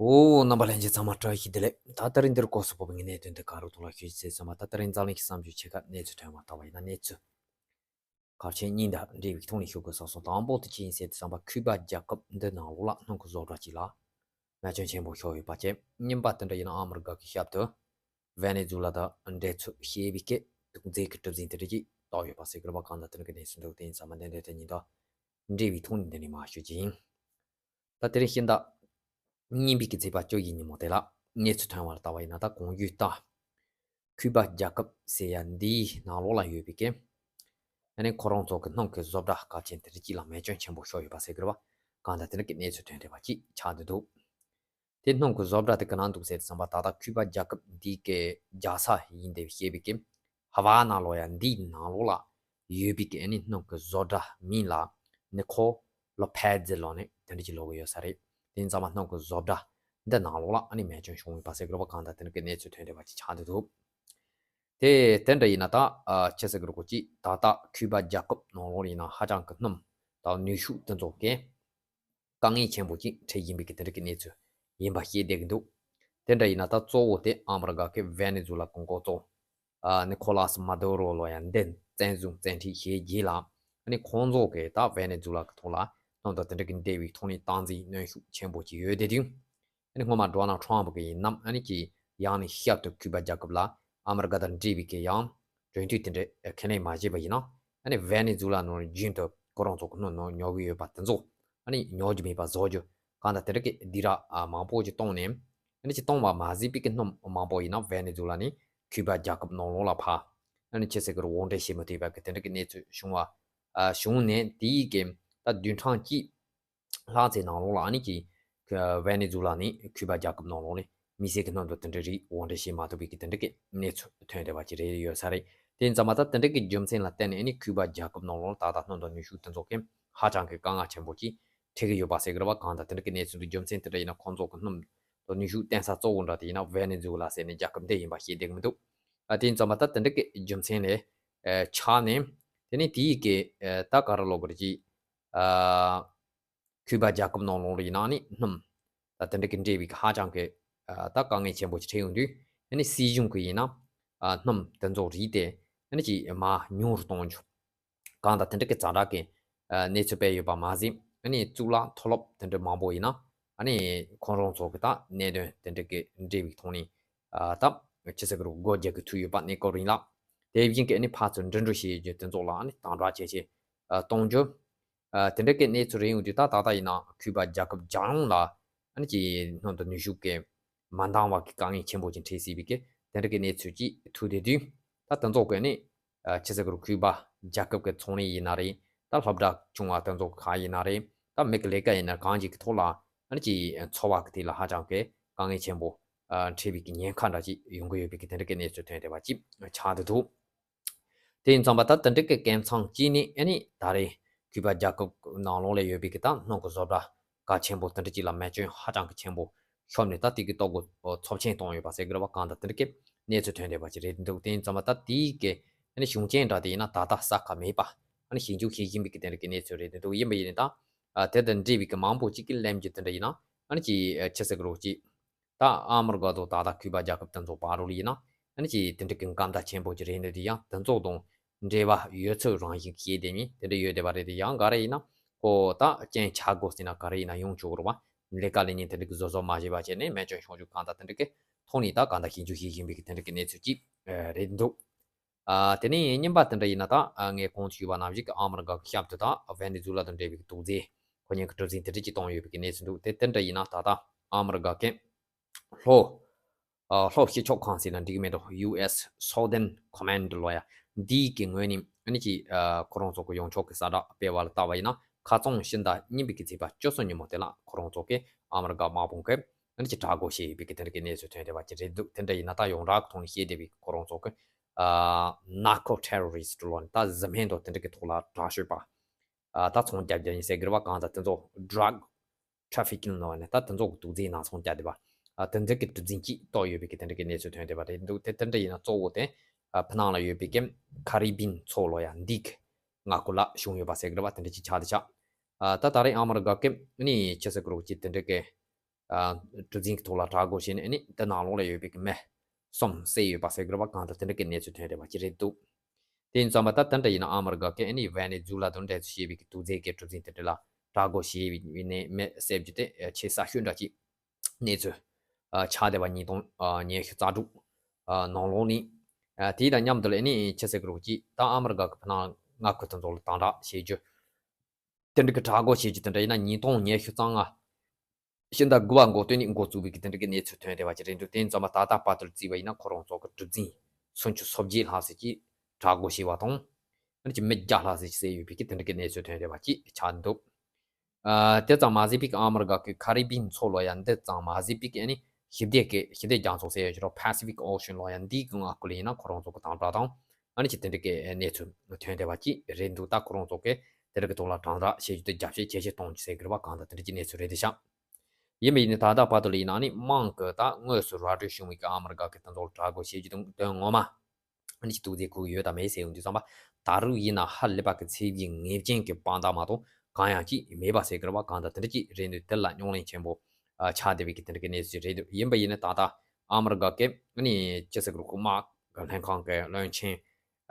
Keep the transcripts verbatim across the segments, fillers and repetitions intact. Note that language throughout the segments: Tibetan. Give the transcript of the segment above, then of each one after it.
ཨོ། རྣམ་པ་ལྷན་རྒྱས་ཚང་མ་བཀྲ་ཤིས་བདེ་ལེགས། ད་ད་རིང་འདིར་སྐོར་སོགས་པོ་ངའི་གནད་དོན་དེ་ག་རུ་ཐོག་ལ་ཤོད་ཅེས་བསམ་པ། ད་ད་རིང་འཛམ་གླིང་གི་བསམ་ཚུལ་ཆེ་ཁག་གནས་ཚུལ་ཐོན་པ་ལྟ་བ་ཡིན་ན། གནས་ཚུལ་གལ་ཆེན་གཉིས་དང་འབྲེལ་བའི་ཐོག་ནས་ཞུ་དགོས་བསམ་སོང་། དང་པོ་དེ་ཅི་ཡིན་ཟེར་དུས་ཙམ་པ། ཁུ་པ་རྒྱལ་ཁབ་འདི་ནང་ལོགས་ལ་སྣུམ་གྱི་བཟོ་གྲྭ་གཅིག་ལ་རྨས་སྐྱོན་ཆེན་པོ་ཤོར་ཡོད་པ་བཅས། གཉིས་པ་དེ་འདྲ་ཡིན་ན་ཨ་མི་རི་ཀ་གི་ཞབས་ཏོག་ཝེ་ནེ་ཛུ་ལ་དང་འབྲེལ་ཚུལ་བཤད་པའི་སྐད་དུག་རྫས་ཀྱི་གྲུ་གཟིངས་དེ་འདྲ་ཅིག་བཏོག་ཡོད་པ་ཟེར་གི་རེད་པ། གང་ལྟར་དེ་འདྲ་གི་གནས་ཚུལ་འདུག་དེ་ཡིན་ཙང་མ་འདི་འདྲ་དེ་གཉིས་དང་འབྲེལ་བའི་ཐོག་ནས་འདི་ནས་མར་ཞུ་རྒྱུ་ཡིན། ད་དེ་རིང་ཤིང་རྟ་གཉིས་པའི་གི་ཚེས་པ་བཅུ་ཡི་ཉིན་མོ་དེ་ལ་གནས་ཚུལ་ཐོན་པ་ལ་ལྟ་བ་ཡིན་ན། ད་གོང་ཞུས་ལྟར་ཁུ་པ་རྒྱལ་ཁབ་ཟེར་ཡ་འདིའི་ནང་ལོགས་ལ་ཡོད་པའི་གི་ཨ་ནི་ཁོ་རང་ཚོ་གི་སྣུམ་གི་བཟོ་གྲྭ་གལ་ཆེན་དེ་རིགས་གཅིག་ལ་རྨས་སྐྱོན་ཆེན་པོ་ཤོར་ཡོད་པ་ཟེར་གི་རེད་པ། གང་ལྟར་དེ་འདྲ་གི་གནས་ཚུལ་ཐོན་བསྡད་པ་ཅིག་ཆགས་བསྡད་འདུག་དེ་སྣུམ་གི་བཟོ་གྲྭ་དེ་ག་ན་འདུག་ཟེར་དུས་ཙམ་པ། ད་ལྟ་ཁུ་པ་རྒྱལ་ཁབ་འདི་གི་རྒྱལ་ས་ཡིན་དེ་བཤད་པའི་གི་ཧ་ཝ་ན་ལོ་ཡ་འདིའི་ནང་ལོགས་ལ་ཡོད་པའི་གི་ཨ་ནི་སྣུམ་གི་བཟོ་གྲྭ་མིང་ལ་ནི་ཁོ་ལོ་ཕེ་ཛི་ལོ་ནི་དེ་འདྲ་ཅིག་ལོ་གི་ཡོད་ས་རེད། དེ་ཡིན་ཙང་མ་སྣུམ་གི་བཟོ་གྲྭ་འདི་ནང་ལོགས་ལ་ཨ་ནི་རྨས་སྐྱོན་བྱུང་ཡོད་པ་ཟེར་གི་རེད་པ། གང་ལྟར་དེ་འདྲ་གི་གནས་ཚུལ་ཐོན་བསྡད་པ་ཅིག་ཆགས་བསྡད་འདུག་དེ་དེ་འདྲ་ཡིན་ན་ད་ཨ་ཅི་ཟེར་གི་རེད་གོ་ཅིག་ད་ལྟ་ཁུ་པ་རྒྱལ་ཁབ་ནང་ལོགས་ཡིན་ན་ཧ་ཅང་གི་སྣུམ་དང་ནུས་ཤུགས་དེ་ཚོ་གི་དཀའ་ངལ་ཆེན་པོ་ཅིག་འཕྲད་བཞིན་པའི་གི་དེ་འདྲ་གི་གནས་ཚུལ་ཡིན་པ་ཤེས་བསྡད་ཀྱི་འདུག་དེ་འདྲ་ཡིན་ན་ད་གཙོ་བོ་དེ་ཨ་མི་རི་ཀ་གི་ཝེ་ནེ་ཛུ་ལ་གི་འགོ་གཙོ་ཨ་ནི་ཁོ་ལ་སི་མ་དུ་རོ་ལོ་ཡ་འདི་བཙན་བཟུང་བཙན་ཁྲིད་བྱས་རྗེས་ལ། ཨ་ནི་ཁོང་ཚོ་གི་ད་ཝེ་ནེ་ཛུ་ལ་གི་ཐོག་ལ་སྣུམ་དང་དེ་འདྲ་གི་འབྲེལ་བའི་ཐོག་ནས་སྟངས་འཛིན་གནོན་ཤུགས་ཆེན་པོ་ཅིག་ཡོད་བསྡད་དུས། ཨ་ནི་སྔོན་མ་ཌོ་ནལ་ཊམ་པ་གི་ཡིན་ནམ། ཨ་ནི་གི་ཡང་ནི་ཞབས་ཏོག་ཁུ་པ་རྒྱལ་ཁབ་ལ་ཨ་མི་རི་ཀ་དང་འབྲེལ་བའི་གི་ཡང་གྲོས་མཐུན་དེ་འདྲ་ཁས་ལེན་མ་བྱས་པ་ཡིན་ན། ཨ་ནི་ཝེ་ནེ་ཛུ་ལ་ནང་རྒྱུན་དུ་ཁོ་རང་ཚོ་གི་སྣུམ་ཉོ་གི་ཡོད་པ་དེ་ཚོ་ཨ་ནི་ཉོ་རྒྱུ་མེད་པ་བཟོ་རྒྱུ། གང་ལྟར་དེ་འདྲ་གི་སྡིགས་ར་ཨ་མང་པོ་ཅིག་བཏང་ནས། ཨ་ནི་ཅིག་བཏང་བ་མ་ཟད་པའི་གི་སྣུམ་མང་པོ་ཡིན་ན་ཝེ་ནེ་ཛུ་ལ་ནས་ཁུ་པ་རྒྱལ་ཁབ་ནང་ལོགས་ལ་ཕར་ཨ་ནི་ཅི་ཟེར་གི་རེད། དབོར་འདྲེན་བྱེད་མི་ཐུབ་པ་གི་དེ་འདྲ་གི་གནས་ཚུལ་བྱུང་བ། ཨ་བྱུང་ནས་དེའི་གི་ད་བདུན་ཕྲག་གཅིག་ལྷག་ཙམ་ནང་ལོགས་ལ་ཨ་ནི་ཅིག་ཝེ་ནེ་ཛུ་ལ་ནས་ཁུ་པ་རྒྱལ་ཁབ་ནང་ལོགས་ནས་མི་སེར་གི་སྣུམ་དང་དེ་འདྲ་རིགས་དབོར་འདྲེན་བྱེད་མ་ཐུབ་པའི་གི་དེ་འདྲ་གི་གནས་ཚུལ་ཐོན་བསྡད་པ་ཅིག་རེད་ཡོད་ས་རེད། དེ་ཡིན་ཙང་མ་ད་དེ་འདྲ་གི་རྒྱུ་མཚན་ལ་བརྟེན་ནས་ཨ་ནི་ཁུ་པ་རྒྱལ་ཁབ་ནང་ལོགས་ལ་ད་ལྟ་སྣུམ་དང་ནུས་ཤུགས་དེ་ཚོ་གི་ཧ་ཅང་གི་དཀའ་ངལ་ཆེན་པོ་ཅིག་འཕྲད་གི་ཡོད་པ་ཟེར་གི་རེད་པ། གང་ལྟར་དེ་འདྲ་གི་གནས་ཚུལ་འདུག་རྒྱུ་མཚན་དེ་འདྲ་ཡིན་ན་ཁོང་ཚོ་གི་སྣུམ་དང་ནུས་ཤུགས་བཏོན་ས་གཙོ་བོ་འདྲ་དེ་ཡིན་ན་ཝེ་ནེ་ཛུ་ལ་ཟེར་ནས་རྒྱལ་ཁབ་འདི་ཡིན་པ་ཤེས་བསྡད་གི་མི་འདུག་ཨ་དེ་ཡིན་ཙང་མ་ད་དེ་འདྲ་གི་རྒྱུ་མཚན་ལས་ཨ་ཆགས་ནས། དེ་ནས་དེའི་གི་ཨ་ད་ག་རེ་ལབ་དགོས་རེད་ཅིག་ཨ་ཁུ་པ་རྒྱལ་ཁབ་ནང་ལོགས་ལ་ཡིན་ན་ཨ་ནི་སྣུམ་ད་དེ་འདྲ་གི་འབྲེལ་བའི་གི་ཧ་ཅང་གི་ཨ་ད་དཀའ་ངལ་ཆེན་པོ་ཅིག་འཕྲད་ཡོང་དུས། ཨ་ནི་སྲིད་གཞུང་གི་ཡིན་ན་ཨ་སྣུམ་དེ་ཚོ་རིགས་དེ་ཨ་ནི་ཅིག་མར་ཉུང་རུ་གཏོང་རྒྱུ། གང་ལྟར་དེ་འདྲ་གི་ཛ་དྲག་གི་ཨ་གནས་ཚུལ་སྤེལ་ཡོད་པ་མ་ཟད། ཨ་ནི་གཙུག་ལག་མཐོ་སློབ་དེ་འདྲ་མང་པོ་ཡིན་ན་ཨ་ནི་ཁོང་རང་ཚོ་གི་ད་གནད་དོན་དེ་འདྲ་གི་འབྲེལ་བའི་ཐོག་ནས་ཨ་ད་ཅི་ཟེར་གི་རེད། སྒོ་རྒྱག་གི་ཐུག་ཡོད་པ། གནས་སྐབས་རིང་ལ་དེ་བཞིན་གི་ཨ་ནི་ཕར་ཚུར་འགྲིམ་འགྲུལ་བྱེད་རྒྱུ་དེ་ཚོ་ལ་ཨ་ནི་དམ་དྲག་བྱས་བྱས་ཨ་གཏོང་རྒྱུ། ཨ་དེ་འདྲ་གི་གནས་ཚུལ་རེད་ཡོང་དུས། ད་ད་ལྟ་ཡིན་ན་ཁུ་པ་རྒྱལ་ཁབ་རྒྱལ་ཡོངས་ལ་ཨ་ནི་ཅིག་སྣུམ་དང་ནུས་ཤུགས་ཀྱི་མ་འདང་བ་གི་དཀའ་ངལ་ཆེན་པོ་ཅིག་འཕྲད་སྲིད་པའི་གི་དེ་འདྲ་གི་གནས་ཚུལ་ཅིག་ཐུག་བསྡད་དུས། ད་དེ་ཚོ་གི་ནི་ཨ་ཅི་ཟེར་གི་རེད། ཁུ་པ་རྒྱལ་ཁབ་ཀྱི་ཚོང་ལས་ཡིན་ན་རེད། ད་སློབ་གྲྭ་ཆུང་བ་དེ་ཚོ་ག་ཡིན་ན་རེད། ད་མི་གི་ལས་ཀ་ཡིན་ན་གང་ཅིག་གི་ཐོག་ལ་ཨ་ནི་ཅིག་འཚོ་བ་གི་ཐད་ལ་ཧ་ཅང་གི་དཀའ་ངལ་ཆེན་པོ་ཨ་འཕྲད་པའི་གི་ཉེན་ཁ་འདྲ་ཅིག་ཡོང་གི་ཡོད་པའི་གི་དེ་འདྲ་གི་གནས་ཚུལ་ཐོན་བསྡད་པ་ཅིག་ཆགས་བསྡད་འདུག་དེ་ཡིན་ཙང་མ་ད་དེ་འདྲ་གི་སྐབས་མཚམས་ཅིག་ནས་ཨ་ནི་ད་རེས་ཁུ་པ་རྒྱལ་ཁབ་ནང་ལོགས་ལ་ཡོད་པའི་གི་ད་སྣུམ་གི་བཟོ་གྲྭ་གལ་ཆེན་པོ་དེ་འདྲ་ཅིག་ལ་རྨས་སྐྱོན་ཧ་ཅང་གི་ཆེན་པོ་ཤོར་ནས། ད་དེ་གི་ལྟོ་གོས་ཚབས་ཆེན་བཏང་ཡོད་པ་ཟེར་གི་རེད་པ། གང་ལྟར་དེ་འདྲ་གི་གནས་ཚུལ་ཐོན་བསྡད་པ་ཅིག་རེད་འདུག་དེ་ཡིན་ཙང་མ་ད་དེའི་གི་ཨ་ནི་གཞུང་རྐྱེན་འདྲ་དེ་ཡིན་ན་ད་ལྟ་གསལ་ཁ་མེད་པ། ཨ་ནི་ཞིབ་འཇུག་བྱེད་བཞིན་པའི་གི་དེ་འདྲ་གི་གནས་ཚུལ་རེད་འདུག་ཡིན་པ་ཡིན་ནའི་ད་ཨ་དེ་དང་འབྲེལ་བའི་གི་མང་པོ་ཅིག་གི་གླེང་རྒྱུ་དེ་འདྲ་ཡིན་ན། ཨ་ནི་ཅིག་ཨ་ཅི་ཟེར་གི་རེད་ཅིག་ད་ཨ་མི་རི་ཀ་དང་ད་ལྟ་ཁུ་པ་རྒྱལ་ཁབ་དེ་ཚོ་བར་ལ་ཡིན་ན་ཨ་ནི་ཅིག་དེ་འདྲ་གི་འགལ་ཟླ་ཆེན་པོ་ཅིག་རེད་འདུག་དེ་ཡང་དེ་ཚོ་དང་འབྲེལ་བ་ཡོད་ཚུལ་རང་བཞིན་གྱིས་བཤད་བསྡད་མཁན་དེ་འདྲ་ཡོད་བསྡད་པ་རེད། དེ་ཡང་ག་རེ་ཡིན་ན་ཁོ་ད་རྐྱེན་ཆག་སྒོ་ཟེར་ན་ག་རེ་ཡིན་ན་ཡོང་ཆོག་གི་རེད་པ། ལས་ཀ་ལས་མཁན་དེ་འདྲ་གི་བཟོ་བཟོ་མ་བྱས་པ་བྱས་ནས་རྨས་སྐྱོན་བྱུང་རྒྱུ། གང་ལྟར་དེ་འདྲ་གི་ཐོག་ནས་ད་གང་ལྟར་ཞིབ་འཇུག་བྱེད་བཞིན་པའི་གི་དེ་འདྲ་གི་གནས་ཚུལ་ཅིག་ཨ་རེད་འདུག་ཨ་དེ་ནས་གཉིས་པ་དེ་འདྲ་ཡིན་ན་ད་ཨ་ངས་གོང་དུ་ཞུས་པ་ནང་བཞིན་གི་ཨ་མི་རི་ཀ་གི་ཞབས་ཏོག་ད་ཝེ་ནེ་ཛུ་ལ་དང་འབྲེལ་བའི་གི་དུག་རྫས་ཁོ་གཉིས་ཀྱི་གྲུ་གཟིངས་དེ་འདྲ་ཅིག་བཏང་ཡོད་པའི་གི་གནས་ཚུལ་འདུག་དེ་དེ་འདྲ་ཡིན་ན་ད་ལྟ་ཨ་མི་རི་ཀ་གི་ལྷོ་ཨ་ལྷོ་སྤྱི་ཁྱབ་ཁང་ཟེར་ན་འགྲིག་གི་མེད་འགྲོ། ཡུ་ཨེས་Southern Command ལོ་ཡ་འདིའི་གི་ངོས་ནས་ཨ་ནི་ཅིག་ཨ་ཁོ་རང་ཚོ་གི་ཡོངས་ཁྱབ་ཀྱི་གསལ་བསྒྲགས་སྤེལ་བ་ལ་ལྟ་བ་ཡིན་ན། ཁ་རྩང་ཕྱི་ཟླ་གཉིས་པའི་གི་ཚེས་པ་བཅུ་གསུམ་ཉིན་མོ་དེ་ལ་ཁོ་རང་ཚོ་གི་ཨ་མི་རི་ཀ་དམག་དཔུང་གི་ཨ་ནི་ཅིག་དྲག་རྒོལ་བྱས་ཡོད་པའི་གི་དེ་འདྲ་གི་གནས་ཚུལ་ཐོན་བསྡད་པ་ཅིག་རེད་འདུག་དེ་འདྲ་ཡིན་ན་ད་ཡོངས་གྲགས་ཀྱི་ཐོག་ནས་བཤད་བསྡད་པའི་ཁོ་རང་ཚོ་གི་ཨ་narco terrorist ལོ་ནི་ད་བཟི་སྨན་དང་དེ་འདྲ་གི་ཐོག་ལ་དྲག་ཤོས་པ་ཨ་ད་ཚོང་རྒྱག་རྒྱུ་ཡིན་ཟེར་གི་རེད་པ། གང་ལྟར་དེ་ཚོ་drug trafficking ལོ་ནི་ད་དེ་ཚོ་གི་དུག་རྫས་ནང་ཚོང་རྒྱག་བསྡད་པ། ཨ་དེ་འདྲ་གི་གྲུ་གཟིངས་ཅིག་བཏོག་ཡོད་པའི་གི་དེ་འདྲ་གི་གནས་ཚུལ་ཐོན་བསྡད་པ་རེད་འདུག་དེ་དེ་འདྲ་ཡིན་ན་གཙོ་བོ་དེ་ཨ་ཕ་ནང་ལ་ཡོད་པའི་གི་ཁ་རི་བིན་མཚོ་ལོ་ཡ་འདི་གི་མངའ་ཁུལ་ལ་བྱུང་ཡོད་པ་ཟེར་གི་རེད་པ། དེ་འདྲ་ཅིག་ཆགས་བསྡད་ཤག་ཨ་ད་ད་རེས་ཨ་མི་རི་ཀ་གི་ནི་ཅི་ཟེར་གི་རེད་ཅིག་དེ་འདྲ་གི་ ཨ་གྲུ་གཟིངས་ཀྱི་ཐོག་ལ་དྲག་རྒོལ་བྱས་ནས་ཨ་ནི་དེ་ནང་ལོགས་ལ་ཡོད་པའི་གི་མི་གསུམ་བསད་ཡོད་པ་ཟེར་གི་རེད་པ། གང་ལྟར་དེ་འདྲ་གི་གནས་ཚུལ་ཐོན་བསྡད་པ་ཅིག་རེད་འདུག་དེ་ཡིན་ཙང་མ་ད་དེ་འདྲ་ཡིན་ན་ཨ་མི་རི་ཀ་གི་ཨ་ནི་ཝེ་ནེ་ཛུ་ལ་དང་འབྲེལ་ཚུལ་བྱས་པའི་གི་དུག་རྫས་ཀྱི་གྲུ་གཟིངས་དེ་འདྲ་ལ་དྲག་རྒོལ་བྱས་པའི་ནས་མི་བསད་རྒྱུ་དེ་ཆེས་གསར་ཤོས་འདྲ་ཅིག་གནས་ཚུལ་ཨ་ཆགས་བསྡད་པ། ཉིས་སྟོང་ཨ་ཉི་ཤུ་རྩ་དྲུག་ཨ་ནང་ལོགས་ནས། ཨ་དེ་དང་མཉམ་དུ་ལ་ཨ་ནི་ཆི་ཟེར་གི་རེད་ཅིག་ད་ཨ་མི་རི་ཀ་གི་ཕ་ནང་མངའ་ཁུལ་དེ་ཚོ་ལ་དམ་དྲག་བྱེད་རྒྱུ་དེ་འདྲ་གི་དྲག་རྒོལ་བྱེད་རྒྱུ་དེ་འདྲ་ཡིན་ན། ཉིས་སྟོང་ཉི་ཤུ་རྩ་ལྔ་ཕྱི་ཟླ་དགུ་པ་འགོ་སྟོད་ནས་འགོ་བཙུགས་པའི་གི་དེ་འདྲ་གི་གནས་ཚུལ་ཐོན་བསྡད་པ་ཅིག་རེད་འདུག་དེ་ཡིན་ཙང་མ་ད་ལྟ་བར་དུ་བརྩིས་པ་ཡིན་ན་ཁོ་རང་ཚོ་གི་གྲུ་གཟིངས་སུམ་ཅུ་སོ་བརྒྱད་ལྷག་ཙམ་ཅིག་དྲག་རྒོལ་བྱས་པ་དང་། ཨ་ནི་ཅིག་མི་བརྒྱ་ལྷག་ཙམ་ཅིག་བསད་ཡོད་པའི་གི་དེ་འདྲ་གི་གནས་ཚུལ་ཐོན་བསྡད་པ་ཅིག་ཆགས་འདུག་ཨ་དེ་ཙམ་མ་ཟད་པའི་གི་ཨ་མི་རི་ཀ་གི་ཁ་རི་བིན་མཚོ་ལོགས་ཡ་འདི་ཙམ་མ་ཟད་པའི་གི་ཨ་ནི་ཞི་བདེ་གི་ཞི་བདེ་རྒྱ་མཚོ་ཟེར་ཡོད་ཀྱི་རེད། Pacific Ocean ལོགས་ཡ་འདི་གི་མངའ་ཁུལ་ཡིན་ན་ཁོ་རང་ཚོ་གི་དམ་དྲག་དང་ཨ་ནི་ཅིག་དེ་འདྲ་གི་གནས་ཚུལ་ཐོན་བསྡད་པ་ཅིག་རེད་འདུག་ད་ཁོ་རང་ཚོ་གི་དེ་འདྲ་གི་ཐོག་ལ་དམ་དྲག་བྱེད་རྒྱུ་དེ་རྒྱབ་བཤད་ཇེ་ཆེ་གཏོང་རྒྱུ་ཟེར་གི་རེད་པ། གང་ལྟར་དེ་འདྲ་གི་གནས་ཚུལ་རེད་དེ་ཤག་ཡིན་པ་ཡིན་ན་ད་ལྟ་བར་དུ་ལ་ཡིན་ན་ཨ་ནི་དམངས་ཀྱི་ད་དངོས་སུ་ར་སྤྲོད་བྱུང་བའི་གི་ཨ་མི་རི་ཀ་གི་དེ་ཚོ་ལ་དྲག་རྒོལ་བྱེད་རྒྱུ་དང་དོན་ངོ་མ་ཨ་ནི་ཅིག་དུག་རྫས་ཁུར་གི་ཡོད་དམ་མེད་ཟེར་ཡོང་དུས་ཙམ་པ། ད་རུང་ཡིན་ན་ཧ་ལས་པ་གི་ཚད་གཞི་ངེས་ཅན་གྱི་དཔང་རྟགས་མ་གཏོགས་གང་ཡང་ཅིག་མེད་པ་ཟེར་གི་རེད་པ། གང་ལྟར་དེ་འདྲ་ཅིག་རེད་འདུག་དེ་ལ་རྙོག་གླེང་ཆེན་པོ་ཨ་ཆགས་བསྡད་པའི་གི་དེ་འདྲ་གི་གནས་ཚུལ་རེད་འདུག་ཡིན་པ་ཡིན་ན་ད་ལྟ་ཨ་མི་རི་ཀ་གི་ཨ་ནི་ཅི་ཟེར་གི་རེད། དམག་གི་ལྷན་ཁང་གི་བློན་ཆེན་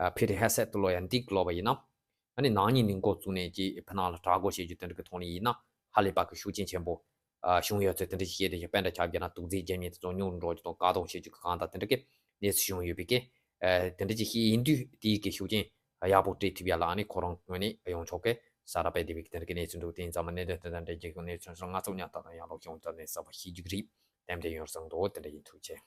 ཨ་ཕི་ཏི་ཧེ་སེད་ལོ་ཡ་འདི་གི་ལོ་བ་ཡིན་ན། ཨ་ནི་ནག་ཉེས་ནས་འགོ་བཙུགས་ནས་ཀྱི་ཕ་ནང་ལ་དྲག་རྒོལ་བྱེད་རྒྱུ་དེ་འདྲ་གི་ཐོག་ནས་ཡིན་ན་ཧ་ལས་པ་གི་ཤུགས་རྐྱེན་ཆེན་པོ་ཨ་བྱུང་ཡོད་ཚུལ་དེ་འདྲ་ཞིག་བཤད་དེ་ཡོད། དཔེར་ན་ཆ་བཞག་ན་དུག་རྫས་རྒྱུ་མེད་དེ་ཚོ་ཉུང་རུ་འགྲོ་རྒྱུ་དང་བཀག་སྡོམ་བྱེད་རྒྱུ་གི་གང་དང་དེ་འདྲ་གི་གནས་ཚུལ་བྱུང་ཡོད་པའི་གི་ཨ་དེ་འདྲ་ཅིག་ཤེས་ཡིན་དུས་དེའི་གི་ཤུགས་རྐྱེན་ཡག་པོ་སྤྲད་ཐུབ་ཡ་ལ་ཨ་ནི་ཁོ་རང་ངོས་ནས་ཡོང་ཆོག་གི་ས་ར་སྤེལ་བསྡད་པའི་གི་དེ་འདྲ་གི་གནས་ཚུལ་འདུག་དེ་ཡིན་ཙང་མ་གནད་དོན་དེ་དང་འབྲེལ་རྒྱུ་གི་གནས་ཚུལ་སོགས་ང་ཚོ་ཉག་ཐག་དང་ཡང་ལོག་བྱུང་ཙམ་ནས་གསར་པ་ཤེས་རྒྱུ་གི་རེད། ཏན་ཏན་ཡོང་བསམ་འདུག་དེ་འདྲ་ཡིན། ཐུགས་རྗེ་ཆེ།